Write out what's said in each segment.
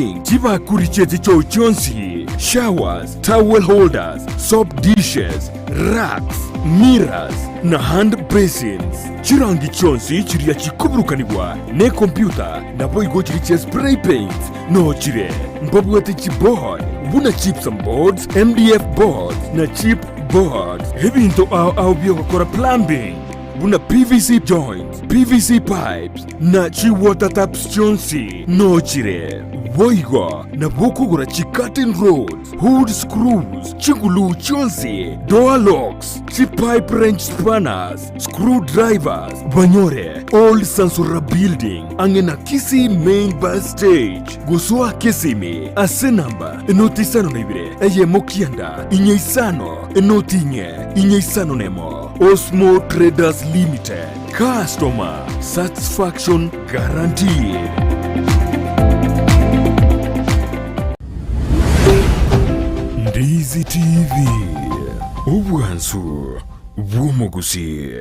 Sink, chibakuri chie chichoo chionsi, showers, towel holders, soap dishes, racks, mirrors, na hand basins. Chirangi chionsi chiria chikoburukanigwa nekompyuta naboigo chiria chia spray paints noo chire. Mbabwate chiboard buna gypsum boards, MDF boards na chip boards. Ebinto ao ao biogokora plumbing buna PVC joints, PVC pipes na chi water taps chionsi noo chire. Boigo nabo okogora chi curtain rods, hood screws, chiguluu chionsi, door locks, chi pipe wrench spanners, screw drivers, banyore Old Sansora Building ang'e na Kisii Main Bus Stage. Gosoa Kisimi ase namba enoti isano na ibere eyemo kianda inye isano enoti inye inye isano nemo. Osmo Traders Limited, customer satisfaction guaranteed. Ndizi TV, obwansu bw'omogusii.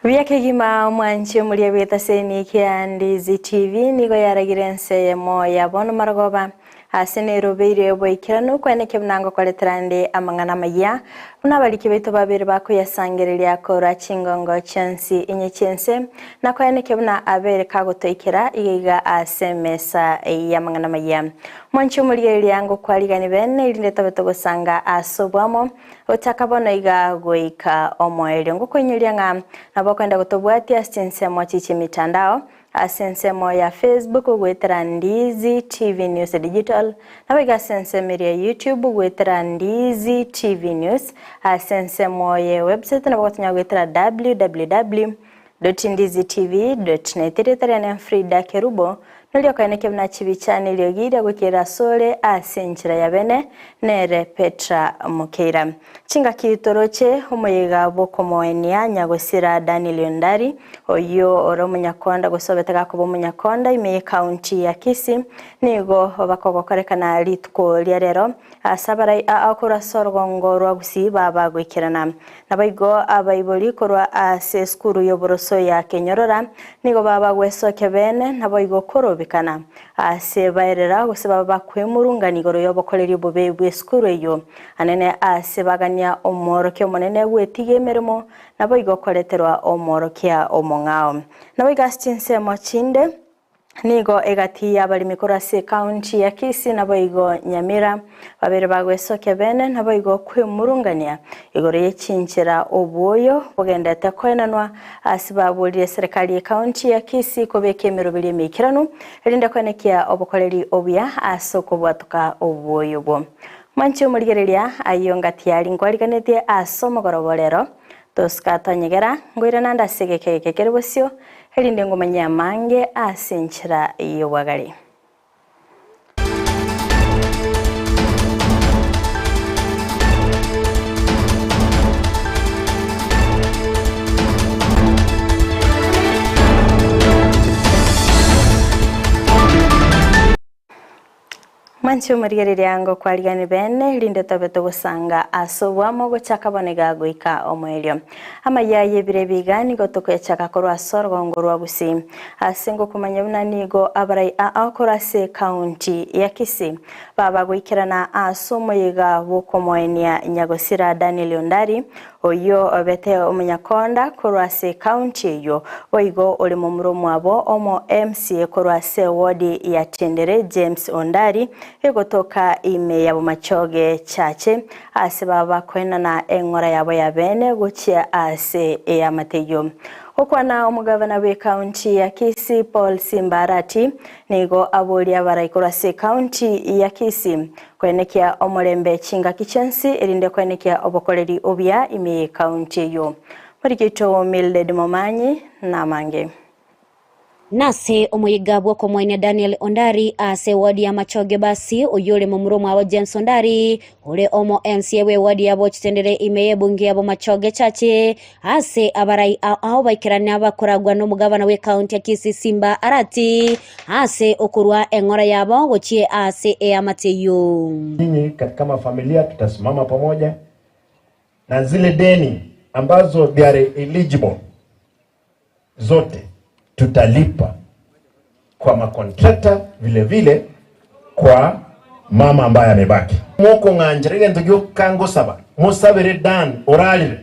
Buya kegima omwanchi omoria bw'etaseni kia Ndizi TV nigo yaragire ense eyemo ya bono marogoba Ase nerobeire oboikeranu kweneke buna ngokoretera nde amang'ana amayia, buna abariki baito babere bakoyasangereria korwa chingongo chionsi inye chi'ense, na koeneke buna abeire kagotoikera iga iga ase emesa y'amang'ana amayia. Mwanche omorigereria ngokwarigani bene, erinde tobe togosanga ase oboamo, gochaka bono iga goika omoerio. Ngokoinyoria ng'a nabo okoenda gotobwatia ase chinsemo chie chi'emitandao, Ase ensemo ya Facebook goetera Ndizi TV News Digital, naboigo ase ensemo eria ya YouTube goetera Ndizi TV News, ase ensemo ye website nabo gotonya goetera www.ndizitv.net. Erieta riane Frida Kerubo, noria okoenekia buna chibicha na eriogi riria goikerera asore ase enchera ya bene, nere Petra Mokeira. Chingaki toroche omoyega bw'okomoenia nyagosira Daniel Ondari, oyio ore omonyakonda gose obete gakoba omonyakonda ime y'ecounty ya Kisii, nigo bakogokorekana rituko ria rero ase abarai aa korwa ase orogongo rwa Gusii baba goikerana. Naboigo abaibori korwa ase esukuru y'oboroso ya Kenyorora nigo baba gwesokia bene naboigo korobekana ase baerera gose baba bakwemurungania igoro y'obokoreri obobe bw'esukuru eyio. Anene ase bagania omworokia omonene gwetiga emeremo, naboigo koreterwa omworokia omong'ao. Naboigo ase chinsemo chinde, nigo egati y'abaremi korwa ase ekaunti ya Kisii naboigo Nyamira, babere bagwesokia bene naboigo kwemurungania igoro ye chinchera obwoyo bogendete koenanwa ase baborire eserekari y'ekaunti ya Kisii kobeka emeroberio emeikeranu erinde koenekia obokoreri obuya ase okobwatoka obwoyo obwo. Mwanche omorigereria ayio ngatiari nkwariganetie ase omogoroba o rero, tosika twanyegera, ngoirana ande ase egeka eke kere bosio, erinde ngomanyie amange ase enchera y'obwagare. Mwanche omorigereria ngokwarigani bene, rinde tobe togosanga ase oboamo gochaka bono iga goika omoerio. Amayia y'ebiro ebi iga nigo tokoyachaka korwa ase orogongo rwa Gusii. Ase ngokomanya buna nigo abarai aa korwa ase ekaunti ya Kisii baba goikerana ase omoyega bw'okomoenia Nyagosira Daniel Ondari Oyio obete omonyakonda korwa ase ekaunti eyio, boigo ore momura omwabo omo MCA korwa ase ewodi ya Tendere James Ondari egotoka ime ya Bomachoge Chache ase baba bakoenana eng'ora yabo ya bene gochia ase eamate eyio. Gokwana omogavana bw'ecounty ya Kisii Paul Simba Arati nigo aboria abarai korwa ase ecounty ya Kisii koenekia omorembe chingaki chionsi erinde koenekia obokoreri obuya ime y'ecounty eyio. Moriki oito Mildred Momanyi namange. Nase omoyega bw'okomoenia Daniel Ondari ase ewodi ya Machoge Basi, oyio ore momura omwabo James Ondari, ore omo MCA bw'ewodi ya Bochitendere ime y'ebunge ya Bomachoge Chache, ase abarai ao ao baikerane abakoragwa nomogavana bw'ecounty ya Kisii Simba Arati ase okorua eng'ora yabo gochia ase eamate eyio. Nyinyi kama familia tutasimama pamoja na zile deni ambazo they are eligible zote tutalipa kwa makontrakta vile vile kwa mama ambaye amebaki. Mokong'anchera egento gioka ngosaba, mosabere Dan orarire,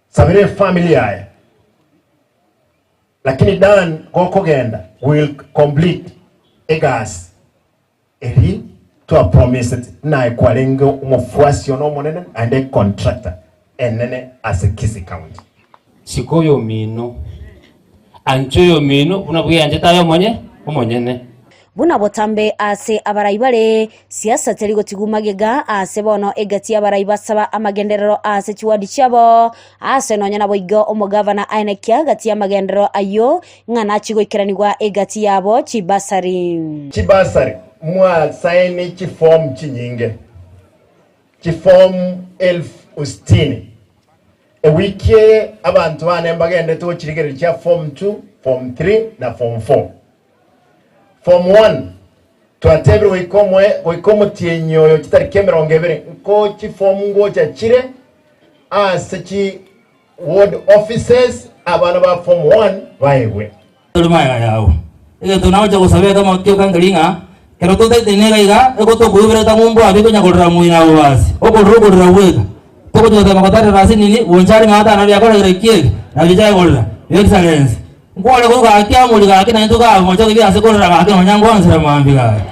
sabere efamily yaye, lakini Dan gokogenda will complete egasi eri twapromisete naye kwarenge omofuasi one omonene naende econtractor enene ase Kisii County. Sika oyomino, ancha oyomino buna bweanchete aye omonye omonyene. Buna botambe ase abarai bare, siasa teri gotigwa magega ase bono egati y'abarai basaba amagenderero ase chiwadi chiabo, ase nonya naboigo omogavana aenekia gati y'amagenderero ayio ng'a nachie goikeranigwa egati yabo chibasari. Chibasari mwasaini chifomu chinyinge, chifomu elfu sitini. Ewiki eye abanto bane mbagendete gochirigereria chia form 2, form 3 na form 4. Form 1 twatebire goika omoe goika omotienyi oyo chitariki emerongo ebere nko chifomu ngocha chire ase chi Ward offices abana ba form 1 baegwe. Tore magega yao. Egento nagocha gosaba ekemo kioka nkeri ng'a ekero totaetene iga iga, eko tokoibereta ng'umbu abwo ekonya korera moino abwo basi, okorera okorera bweka. Togocha gotema gotarera ase nini, bonsi are ng'a atana biakorire ki eke, nabio chiaye korera. Your Excellency, nkware korwa gaki amori gaki naintwe kabe mocha toki ase korera gaki nonya ngwansera mambia gaki.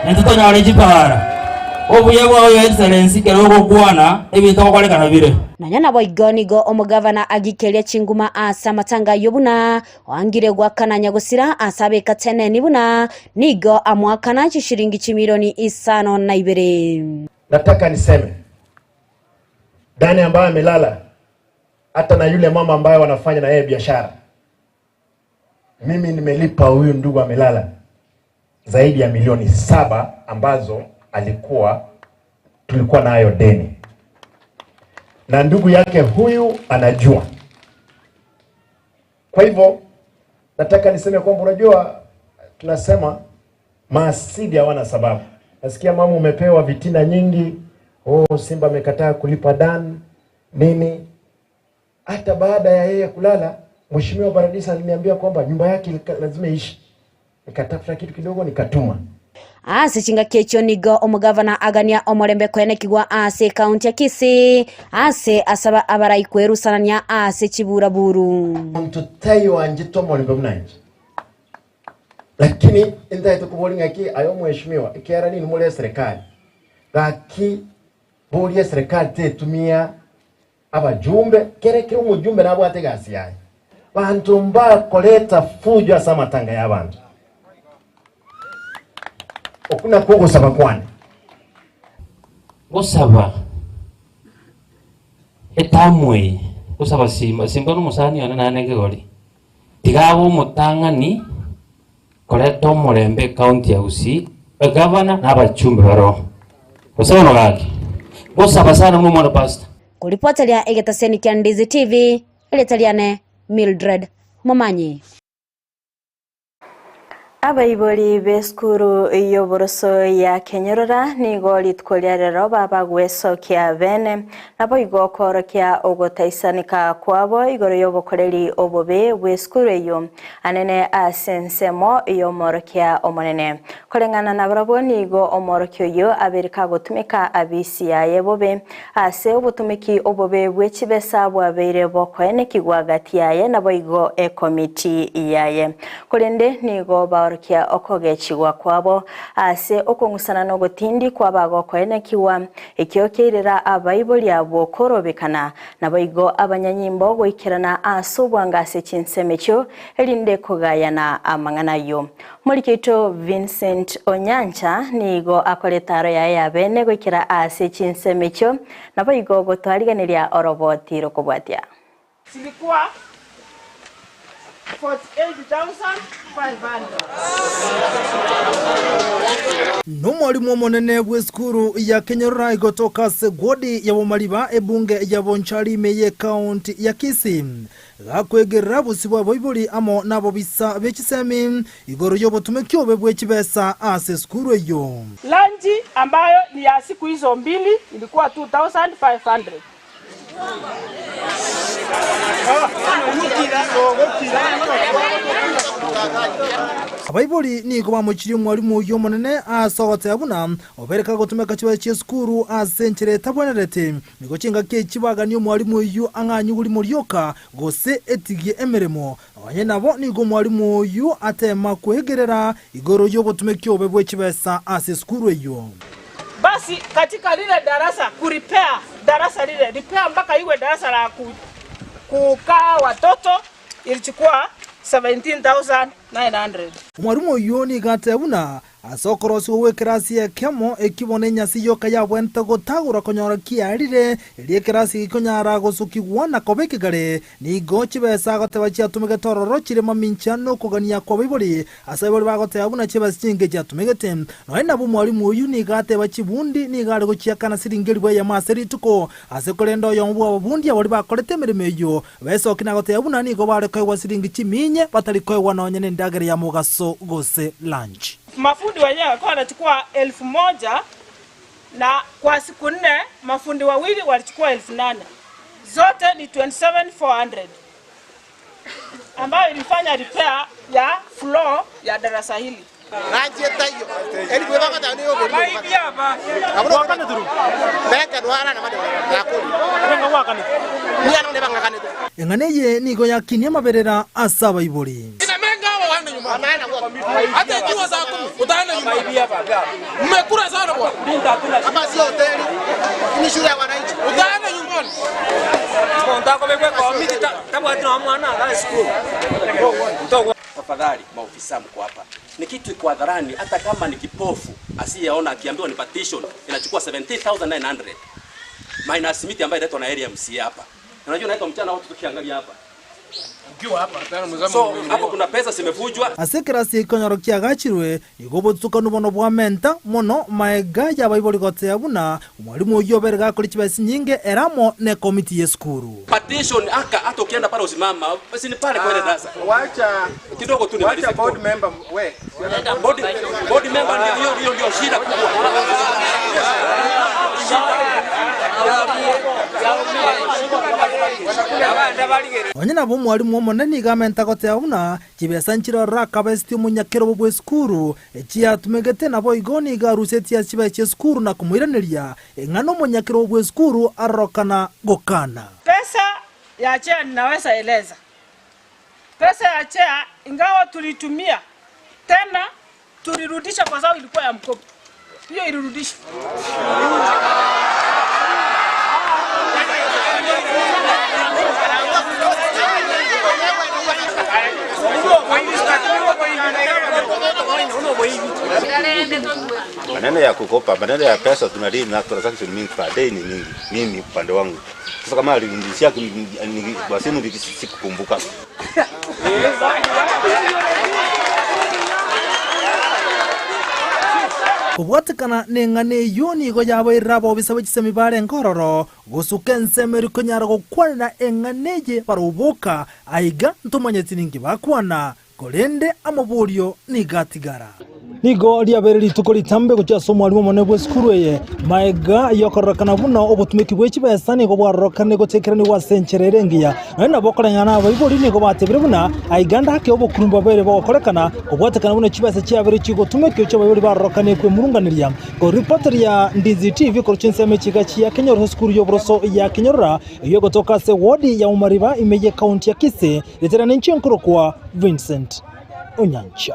Naintwe tonyore chipara. Obuya bwao Your Excellency ekero ogokwana, ebinto gokorekana bire. Nonya naboigo nigo omogavana agikeria chinguma ase amatanga ayio buna oangire goakana nyagosira ase abekateneni buna nigo amoakana chishilingi chimilioni isano na ibere. Nataka niseme Dani ambaye amelala hata na yule mama ambaye wanafanya na yeye biashara, mimi nimelipa huyu ndugu amelala zaidi ya milioni saba ambazo alikuwa tulikuwa nayo deni, na ndugu yake huyu anajua. Kwa hivyo nataka niseme kwamba unajua, tunasema maasidi hawana sababu. Nasikia mama umepewa vitina nyingi, oh, Simba amekataa kulipa Dan nini. Hata baada ya yeye kulala, Mheshimiwa Baradisa aliniambia kwamba nyumba yake lazima iishi. Nikatafuta kitu kidogo nikatuma. Ase chingaki echio nigo omogavana agania omorembe koenekigwa ase ekaunti ya Kisii ase asaba abarai kwerusanania ase chiburaburu. Monto taiyo anchete omorembe buna inche. Lakini intaete koboria ng'aki aye omweshimiwa, ekiagera ninwe more eserekari, gaki boria eserekari tetumia Abajumbe, kere kera omojumbe nabwate egasi yaye. Banto mbakoreta fujo ase amatanga y'abanto. Okwo nakwo ogosaba kwane. Gosaba etamu eye, gosaba simba, simba nomosani one naende nkegori, tiga abe omotang'ani Koreta omorembe ecounty ya Gusii, egavana na abachumbe baroo. Gose bono gaki, ngosaba sana buna omwana pastor. Koripoteria egetaseni kia Ndizi TV, erieta riane Mildred Momanyi. Abaibori b'esukuru y'oboroso ya Kenyorora nigo rituko ria rero babagwesokia bene, naboigo koorokia ogotaisanika kwabo igoro y'obokoreri obobe bw'esukuru eyio. Anene ase ensemo y'omworokia omonene. Koreng'ana nabarabwo nigo omworokia oyio abeire kagotumeka abisi yaye bobe, ase obotumeki obobe bwe chibesa bwabeire bokoenekigwa gati yaye naboigo ekomiti yaye. Korende nigo baorokia. koorokia okogechigwa kwabo ase okong'usana na ogotindi kw'abagokoenekigwa, ekio kiairera abaibori abwo korobekana, naboigo abanyanyimbo goikerana ase obwango ase chinsemo echio, erinde kogayana amang'ana ayio. Omoriki oito Vincent Onyancha nigo akora etaaro yaye ya bene goikera ase chinsemo echio, naboigo gotwarigeneria oroboti rokobwatia. Zilikuwa 48,500. Nomwalimu omonene bw'esukuru ya Kenyorora egotoka ase wodi ya Bomariba ebunge ya Bonchari ime y'ekaunti ya Kisii gakwegerera bosio bw'abaibori amo nabobisa be chisemi igoro y'obotumeki obe bwe chibesa ase esukuru eyio. Lunch ambayo ni ya siku hizo mbili ilikuwa 2500. Abaibori nigo bamochirie omwalimu oyio omonene ase ogoteba buna obeire kagotumeka chibesa chi'esukuru ase enchera etabwenereti. Nigo chingaki echi baganie omwalimu oyio ang'anyigwe rimo rioka gose etigie emeremo. Onye nabo nigo omwalimu oyio ateema kwegerera igoro y'obotumeki obobe bwe chibesa ase esukuru eyio. Basi katika lile darasa ku-repair darasa lile repair mpaka iwe darasa la kukaa watoto ilichukua 17,900. Omwalimu oyio nigo ateba buna Ase okorosigwa gw'ekerasi ekemo, ekio bono enyasi yoka yabwenerete gotagorwa konyora kiarire, erio ekerasi gekonyara gosukigwa na koba ekegare. Nigo chibesa agoteba chiatumegete ororo chire mamincha nokogania kw'abaibori, ase abaibori bagoteba buna chibesa chinke chiatumegete. Nonya nabo omwalimu oyio nigo ateba chibundi nigo are gochiakana siringi elifu eyemo ase rituko, ase korenda oyomo bw'ababundi abaria bakorete emeremo eyio. Besoki na goteba buna nigo bare koegwa siringi chiminye batari koegwa nonya nendagera ya mogaso gose lunch. Mafundi wenyewe walikuwa wanachukua elfu moja na kwa siku nne mafundi wawili walichukua 8,000 zote ni 27,400 ambayo ilifanya repair ya floor ya darasa hili. Eng'ana eye nigo yakinia amaberera ase abaibori. Tafadhali maofisa mko hapa, ni kitu iko hadharani, hata kama ni kipofu asiyeona akiambiwa ni partition inachukua 17,900 minus miti ambayo inaitwa na area MCA hapa. Unajua inaitwa mchana watu tukiangalia hapa. So hapo kuna pesa zimevujwa. Ase ekerasi ekonyoro kiagachirwe, nigo obotutukanu bono bwamenta mono maega y'abaibori goteba buna omwalimu oyio obere gakore chibesa chinyinge ere amo nekomiti y'esukuru. Partition aka hata ukienda pale usimama si ni pale kwa ile darasa. Kidogo tu nimalize. Board member we. Board, board member ndio hiyo hiyo ndio shida kubwa. Onye nabo omwalimu omonene nigo amenta goteba buna chibesa nchire ororo akabeseti omonyakerobo bw'esukuru echiatumegete naboigo nigo arusetie ase chibesa chi'esukuru na komoiraneria ing'ana omonyakerobo bw'esukuru arorokana gokana. Pesa ya chair ninaweza eleza. Pesa ya chair ingawa tulitumia tena tulirudisha kwa sababu ilikuwa ya mkopo. Hiyo ilirudishwa. Maneno ya kukopa, maneno ya pesa tunalima transaction mingi per day ni mingi. Mimi upande wangu. Sasa kama alirudishia kwa simu sikukumbuka. Kobwatekana neng'ana eyio nigo yabairire abobisa be chisemi barenge ororo, gosuka ensemo eri konyara gokwanera eng'ana eye baroboka, aiga ntomanyeti ninki bakwana, Korende amaborio nigo atigara. Nigo riabeire rituko ritambe gochia ase omwalimu omonene bw'esukuru eye. Magega y'okororekana buna obotumeki bwe chibesa nigo bwarorokanire gotekeranigwa ase enchera ere engiya. Nonya nabo okoreng'ana n'abaibori nigo batebire buna aiga ndake obokurumi bwabeire bogokorekana kobwatekana buna chibesa chiabeire chigotumekio chi'abaibori barorokanire kwemurunganeria. Koripoti ya Ndizi TV korwa chinsemo echiga chia Kenyorora esukuru y'oboroso ya Kenyorora eyio egotoka ase ewodi ya Omariba ime y'ekaunti ya Kisii. Ritere ninche nkorokwa Vincent Onyancha.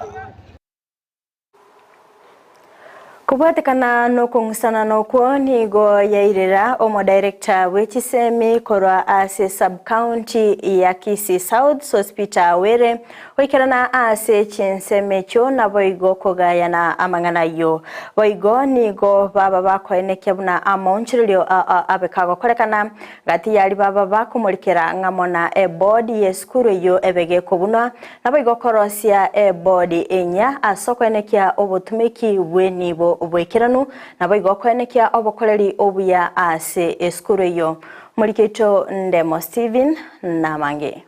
Kobwatekana nokong'usanana okwo nigo yairera omodirector bw'echisemi korwa ase sub-county ya Kisii South Sospeter Awere goikerana ase chinsemo echio naboigo kogayana amang'ana ayio. Boigo nigo baba bakoenekia buna amaonchorerio abe kagokorekana gati yaria baba bakomorikera ng'amo na eboard y'esukuru eyio ebe gekobunwa Naboigo korosia ebodi enyia ase okoenekia obotumeki bw'enibo bw'ekeranu, naboigo koenekia obokoreri obuya ase esukuru eyio. Omoriki oito Ndemo Stephen namange.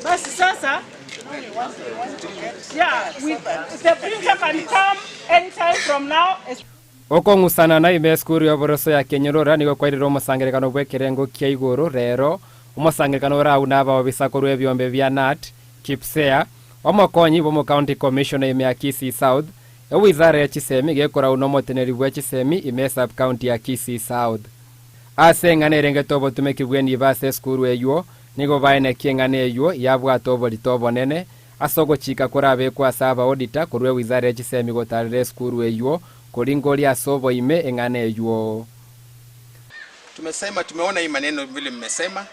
Basi sasa yeah, we, the printer can come anytime from now. Okong'usana na ime esukuru y'oboroso ya Kenyorora nigo kwairire omosangererekano bw'ekerengo kia igoro rero, omosangererekano orau nabaobisa korwa ebiombe bia Knut, Kipsea, omokonyi bw'omocounty commissioner ime ya Kisii South, ewizara ye chisemi gekorau nomoteneri bwe chisemi ime esub-county ya Kisii South. Ase eng'ana erengete obotumeki bw'enibo ase esukuru eywo, nigo baenekia eng'ana eywo yabwate oborito obonene, Ase ogochika korabekwe ase abaodita korwa ewizara ye chisemi gotaarera esukuru eywo, koringoria ase oboime eng'ana eywo. Tumesema tumeona hii maneno vile mmesema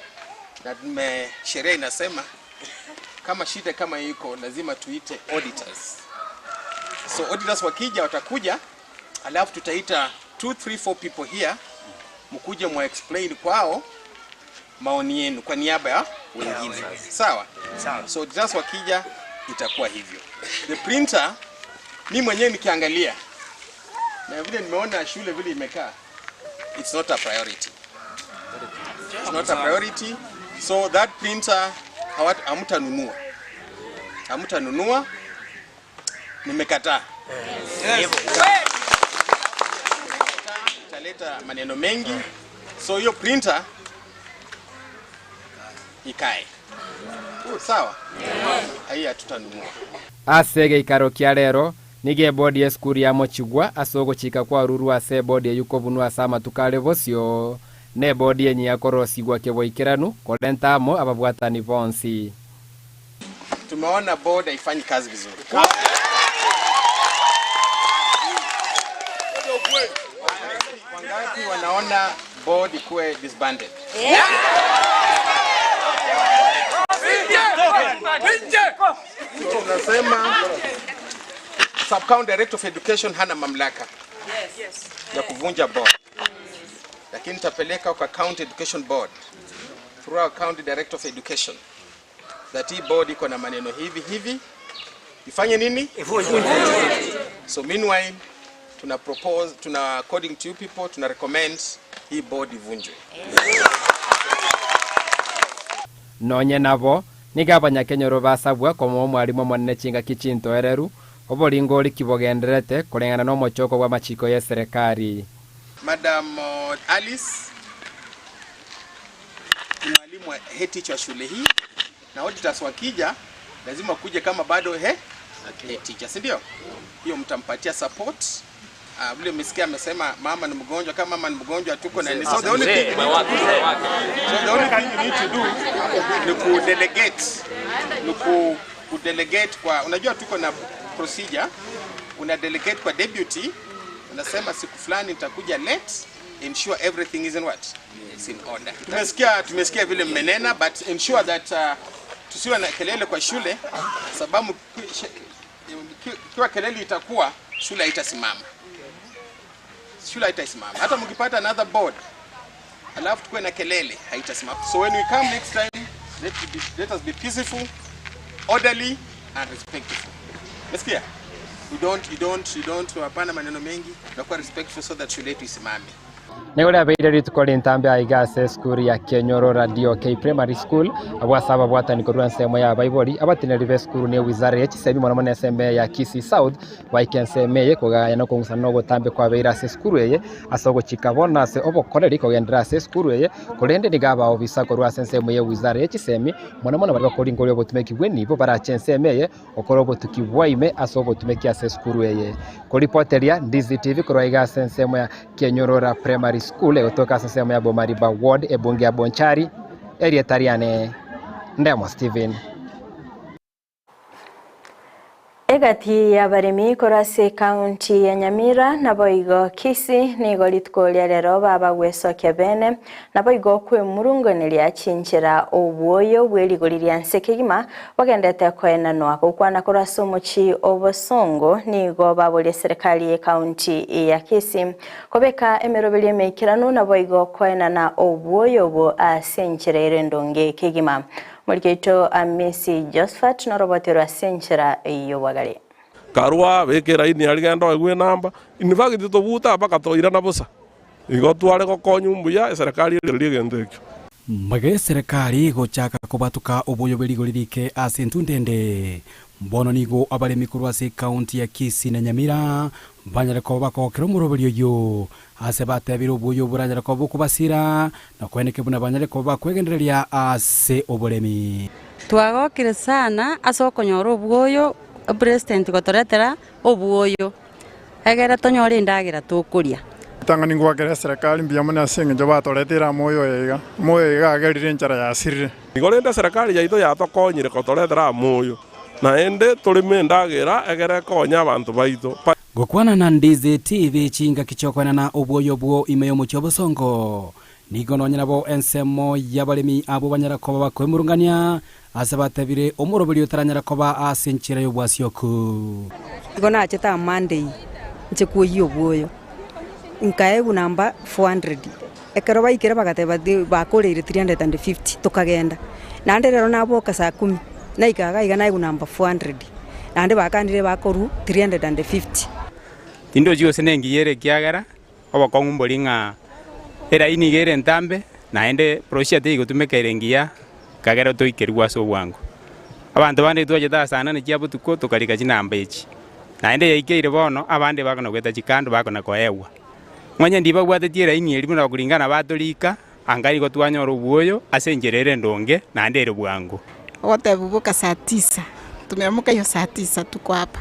na tume sheria inasema kama shida kama hii iko lazima tuite auditors. So auditors wakija watakuja, alafu tutaita 2 3 4 people here, mkuje mwa explain kwao maoni yenu kwa niaba ya wengine. Sawa? So auditors wakija itakuwa hivyo. The printer mi mwenyewe nikiangalia na vile nimeona shule vile imekaa, it's not a priority. It's not a priority. So that printer hamtanunua, hamtanunua. Nimekataa. Italeta maneno mengi, so hiyo printer ikae sawa. Hii hatutanunua. Ase egeikaro kia rero, nigo ebodi y'esukuru yamochigwa ase ogochika kwarurwe ase ebodi eyio kobunwa ase amatuko are bosio, na ebodi enyia korosigwa keboikeranu, korenta amo ababwatani bonsi. Tumeona board haifanyi kazi vizuri. Wangapi wanaona board ikuwe disbanded? Tunasema Sub County Director of Education hana mamlaka ya kuvunja board, lakini tutapeleka kwa County Education Board through our County Director of Education that hii board iko na maneno hivi hivi ifanye nini? Ivunjwe. So meanwhile tuna propose, tuna according to you people tuna recommend hii board ivunjwe. Nonye nabo, nigo abanyakenyoro basabwa komoa omwalimu omonene chingaki chintoereru, oboringo oriki bogendererete koreng'ana nomochoko bw'amachiko y'eserekari. Madam Alice ni mwalimu wa head teacher wa shule hii na auditors wakija lazima kuje kama bado he head teacher, si ndio? Hiyo mtampatia support. Ah, vile umesikia amesema mama ni mgonjwa, kama mama ni mgonjwa tuko na so the only thing you need to do, so the only thing you need to do ni ku delegate ni ku, ku delegate kwa, unajua tuko na procedure, una delegate kwa deputy, unasema siku fulani nitakuja late, ensure everything is in what is in order. Tumesikia tumesikia vile mmenena, but ensure that uh, tusiwe na kelele kwa shule, sababu kiwa kelele itakuwa shule haitasimama, shule haitasimama. Hata mkipata another board alafu tukuwe na kelele haitasimama. So when we come next time let, be, let us be peaceful, orderly and respectful. Umesikia? You don't, you don't, you don't, hapana maneno mengi, tunakuwa respectful so that shule yetu isimame. Nigo riabeire rituko rintambe aiga ase esukuru ya Kenyorora DOK Primary School, abwo ase ababwatani korwa ensemo ya abaibori, abateneneri b'esukuru na ewizara ye chisemi mono mono ensemo eye ya Kisii South, baika ensemo eye kogayana na okong'usana na ogotambe kwabeire ase esukuru eye ase ogochika bono ase obokoreri kogenderera ase esukuru eye, korende nigo abaobisa korwa ase ensemo ye ewizara ye chisemi mono mono baria bakoringoria obotumeki bw'enibo barache ensemo eye Okore obotuki bwa ime ase obotumeki ase esukuru eye. Koripoteria Ndizi TV korwa iga ase ensemo ya Kenyorora Primary School egotoka ase ensemo ya Bomariba Ward ebunge ya Bonchari, erieta riane Ndemo Stephen. Egati y'abaremi korwa ase ekaunti ya Nyamira naboigo Kisii nigo rituko ria rero babagwesokia bene naboigo kwemurungoneria chinchera obwoyo bwe rigori ria nse kegima bogendete koenanwa. Gokwana korwa ase omochie o Bosongo nigo baboria eserekari y'ekaunti ya Kisii kobeka emeroberio emeikeranu naboigo koenana obwoyo obwo ase enchera ere endonge kegima. Morikeito Amisi Josphat noroboti rwa ase enchera y'obwagare. Karua, beka eraini aria genda oegwe enamba. In fact tobuta mpaka toirana bosa. Igo tware gokonywa mbuya eserekari erigererie egento ekio. Magega y'eserekari gochaka kobatuka oboyo bwe rigori rike ase entunda ende, bono nigo abaremi korwa ase ekaunti ya Kisii na Nyamira banyare koba bakogokera omoroberio oyio Aase batebire obuya oboranyare koba bokobasira, na koeneke buna banyare koba bakwegendereria ase oboremi. Twagokire sana ase okonyora obwoyo, opresident gotoretera obwoyo, egere tonyore endagera tokoria. Ritang'ani ngoakera eserekari mbuya mono ase engencho batoreteire amoyo oyo iga. Omoyo oyo iga agerire enchara yasirire. Igo rende eserekari yaito yatokonyire kotoretera amoyo, naende toreme endagera egere ekonye abanto baito. Gokwana na Ndizi TV chingaki chi'okoenana obwoyo obwo ime y'omochie obosongo. Nigo nonya nabo ensemo y'abaremi abwo banyara koba bakwemurungania, ase batebire omoroberi otaranyara koba ase enchera y'obwasioku. Igo nachete aa Monday inche kwoyia obwoyo, nkaegwa number 400, ekero baikire bagateba bakoreire 350 tokagenda. Naende rero naboka saa kumi, naika iga iga naegwa number 400, naende bakanire bakorwa 350. Tindochi gose nengiya ere ekiagera obokong'u mbori ng'a eraini iga ere entambe, naende procedure teigotumeka ere engiya ekagera toikerigwe ase obwango. Abanto bande twachete aa saa nane chia botuko tokarika chinamba echi, naende yaikeire bono abande bakona goeta chikando bakona koegwa. Onye ndibabwatetie eraini eria buna bakoringana batorika, anga nigo twanyora obwoyo ase enchera ere endonge naende ere bwango. Ogotebwa boka saa tisa, tumeamka hiyo saa tisa tuko hapa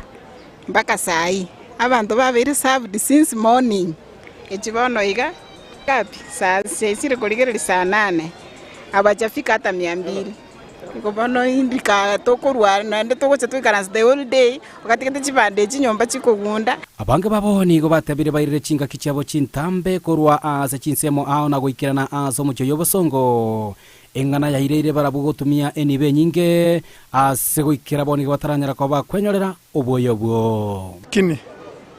mpaka saa hii, abanto babeire served since morning, echi bono iga ngapi? Saa chiaisire korigereria saa nane, abachafika hata mia mbili. Igo bono indika tokorwa naende togocha toikaranse the whole day, ogatigete chibando echi nyomba chikogunda. Abange babo nigo batebire bairire chingaki chiabo chintambe korwa aase chinsemo ao na goikerana aase omochie oyo obosongo. Eng'ana yaireire barabwo gotumia enibo enyinge ase goikera bo nigo bataranyara koba bakwenyorera oboyo obwo. Lakini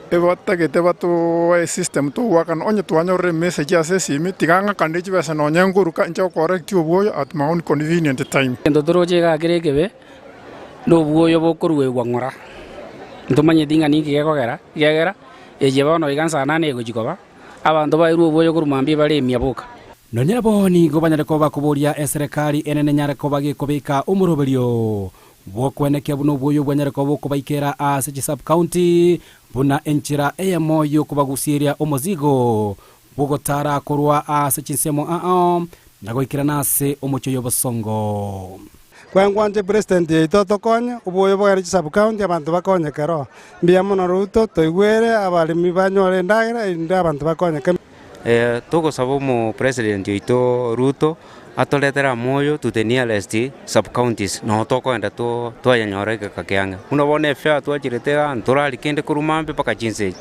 ebatagete batoe esystem togoakana onye twanyorire emessage ase esimi tiga ng'akane chibesa nonye nkoruka inche gocorrect obwoyo at my own convenient time. Egento toroche iga kere ekebe, na obwoyo bokoruegwa ng'ora. Ntomanyeti ng'a ninki gekogera, ekiagera eche bono iga nsaa nane egochia koba, abanto bairwe obwoyo korwa mambia bare emia boka. Nonya nabo nigo banyare koba bakoboria eserekari enene enyare koba gekobeka omoroberio Bw'okwenekia buna obwoyo bwanyare koba bokobaikera ase chisub-county buna enchera eyemo y'okobagusieria omozigo bw'ogotara korwa ase chinsemo ao na goikerana ase omochie y'obosongo. Kwengwanche president yaito atokonye, obwoyo bogende chisub-county abanto bakonyeke roho. Mbuya mono Ruto, toigwere abaremi banyore endagera erinde abanto bakonyeke. Togosaba omopresident oito Ruto atoretere amoyo to the nearest sub counties noo tokoenda twayanyora egeka kiang'e. Buna bono efare twachirete igaa ntorari kende korwa mambia mpaka chinsa echi.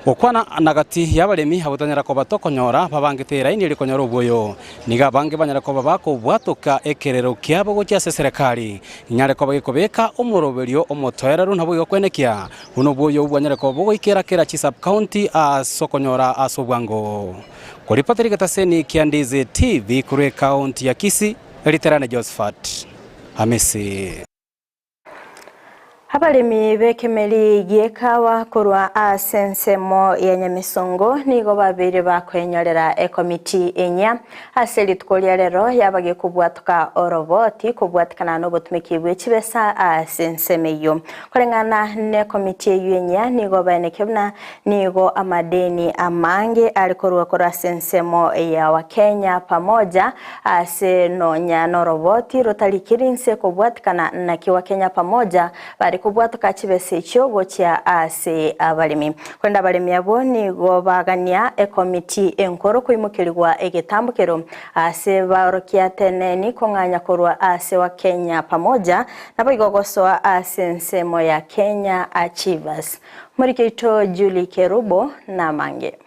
Gokwana na gati y'abaremi abwo tonyara koba tokonyora babangete eraini eria konyora obwoyo. Nigo abange banyare koba bakobwatoka ekerero kiabo gochia ase eserekari, nyare koba gekobeka omoroberio omotoereru naboigo kwenekia buna obwoyo obwo bwanyare koba bogoikera kera chisub county ase okonyora ase obwango. Koripotera egetaseni kia Ndizi TV korwa ekaunti ya Kisii, Riterane Josephat Hamisi. Abaremi b'ekemeri gi'ekawa korwa ase ensemo ya Nyamisongo nigo babeire bakoenyorera ekomiti enyia ase rituko ria rero yaba gekobwatoka oroboti kobwatikana nobotumeki bwe chibesa ase ensemo eyio. Koreng'ana nekomiti eyio enyia nigo baenekia buna Nigo amadeni amange are korwa korwa ase ensemo ya Wakenya Pamoja ase nonya noroboti rotarikiri inse kobwatikana naki Wakenya Pamoja bare kobwatoka chibesa echio gochia ase abaremi. Korende abaremi abwo nigo bagania ekomiti enkoro koimokerigwa egetambokero ase baorokia teneni kong'anya korwa ase wa Kenya Pamoja naboigo gosoa ase ensemo ya Kenya Achievers. Omoriki oito Julie Kerubo namange.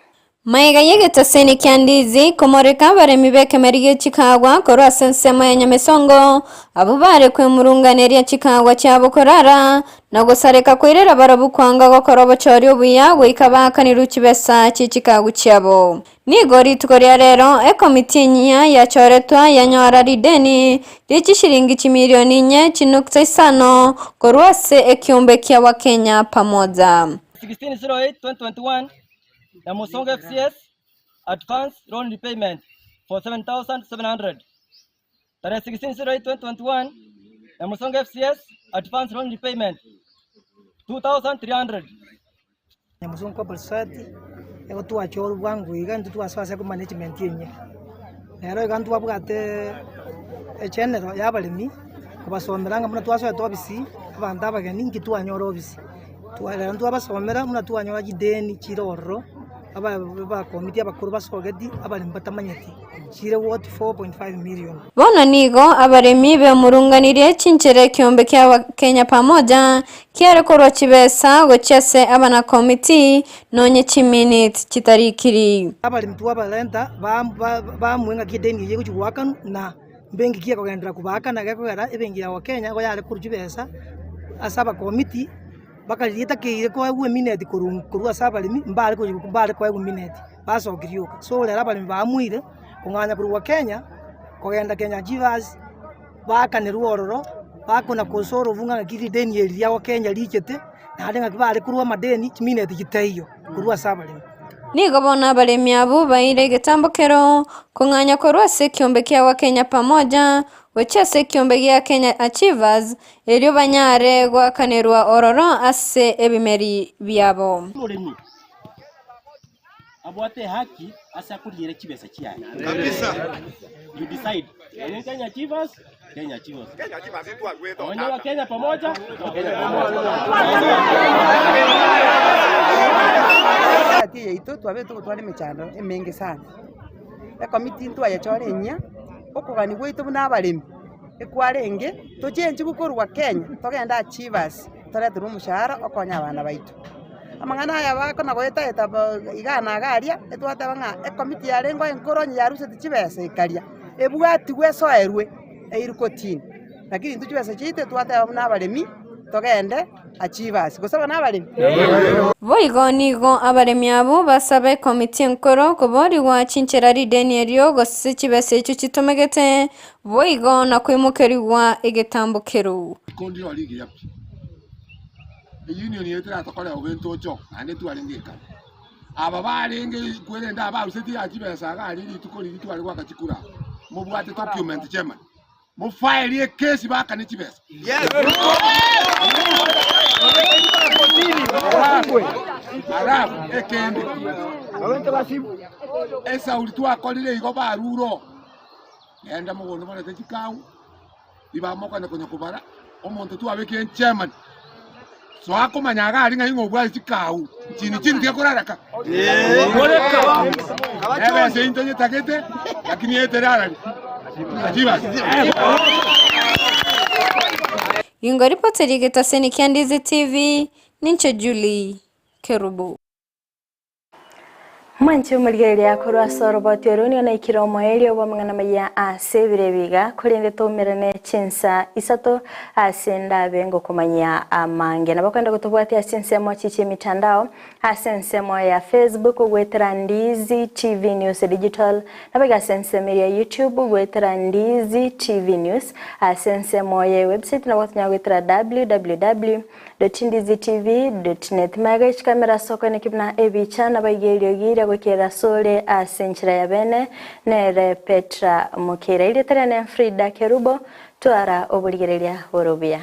Magega y'egetaseni kia Ndizi komoreka abaremi b'ekemeri gie chikaagwa korwa ase ensemo ya Nyamesongo, abwo bare kwemurunganeria chikaagwa chiabo korara, na gosareka koirera barabwo kwanga gokora obochori obuya goika baakanirwe chibesa chie chikaagwa chiabo. Nigo rituko ria rero ekomiti enyia yachoretwa yanyora rideni rie chishilingi chimilioni inye chinukta isano korwa ase ekiombe kia Wakenya Pamoja. 16/08/2021 Nyamusongo FCS advance loan repayment for 7,700. Tarehe 16/08/2021 Nyamusongo FCS advance loan repayment 2,300. Nyamusongo Cooperative Society nigo twachorwa bwango iga intwe twasoa ase emanagement enyia. Nero iga ntwabwate echenero ya abaremi kobasomera ng'a buna twasoete ofisi abanto abageni nki twanyora ofisi. Rero ntwabasomera buna twanyora chideni chire ororo, abakomiti abakoro basogeti abaremi batamanyeti, chire worth 4.5 million. Bono nigo abaremi bemurunganirie chinchera ekiombe kia Kenya Pamoja kiare korwa chibesa gochia ase abanakomiti nonye chiminiti chitarikiri. Abaremi twabarenta bamue ng'aki edeni eye egochia goakanwa na mbenki ki ekogenderera kobaakana gekogera ebenki ya Kenya nigo yare korwa chibesa ase abakomiti mpaka riria etakeire koegwa emineti korwa korwa ase abaremi mbare mbare koegwa emineti basokirie rioka. So rero abaremi baamuire kong'anya korwa Kenya kogenda Kenya Achievers baakanerwe ororo bakona kosorobu ng'a ng'aki rideni eri riago Kenya richete naende ng'aki bare korwa amadeni chimineti chitaiyo korwa ase abaremi. Nigo bono abaremi abwo baeire egetambokero kong'anya korwa ase ekiombe kiagwa Kenya Pamoja gochia ase ekiombe gia Kenya Achievers, erio banyare goakanerwa ororo ase ebimeri biabo. Omoremi abwate ehaki ase akoriera chibesa chiaye. Kabisa. You decide. Onye Kenya Achievers, Kenya Achievers. Onye wa Kenya Pamoja, wa Kenya Pamoja. Egati eye yaito twabete togotwara emechando emenge sana, ekomiti ntwayechora enyia, okogania gwaito buna abaremi, ekwarenge tochenchigwe korwa Kenya togende Achievers toreterwe omoshahara okonye abana baito. Amang'ana aya bakona goetaeta igaa na iga aria, etwateba ng'a ekomiti yarenge enkoro onye yaruseti chibesa ekaria, ebwatigwe esoerwe eirwe kotini. Lakini intwe chibesa chiaito twateba buna abaremi togende Achievers, gose aba nabaremi? Boigo nigo abaremi abwo basaba ekomiti enkoro koborigwa chinchera rideni erio gose chibesa echio chitomegete, boigo na koimokerigwa egetambokero. Rikundi rori rigiya pi. Eunion eye teratokore bobe ntoche naende twarenge ekare. Aba barenge kwerende aba barusetie ya chibesa iga aria rituko riria tware goaka chikura mobwate document chairman. Mofaerie ekesi baakane chibesa. Alafu ekende esauri twakorire igo barure oo, genda mogondo morete chikau. Ribamokane konya kobara omonto twabekire chairman soa komanya iga aria ng'a ing'o obwate chikau chini chini tiga koraraka ebesa eyio ntonyetagete lakini eterarari Achievers. Ingo ripoti rigetaseni kia Ndizi TV, ninche Julie Kerubo. Mwanche omorigereria korwa ase oroboti oro nigo naikire omoerio bw'amang'ana maya ase ebiro ebi iga, korende toumerane chinsa isato ase ndabe ngokomanyia amange. Nabo okoenda gotobwatia ase ensemo chichia emitandao, ase ensemo ya Facebook goetera Ndizi TV News Digital, nabo iga ase ensemo eria ya YouTube goetera Ndizi TV News, ase ensemo ya ewebsite nabo gotonyara goetera www. Dotindizitv.net Magega chikamera ase okoeneki buna ebicha nabaiga eriogi ria goikerera asore ase enchera ya bene nere Petra Mokeira. Erieta riane Frida Kerubo, twara oborigereria bore obuya.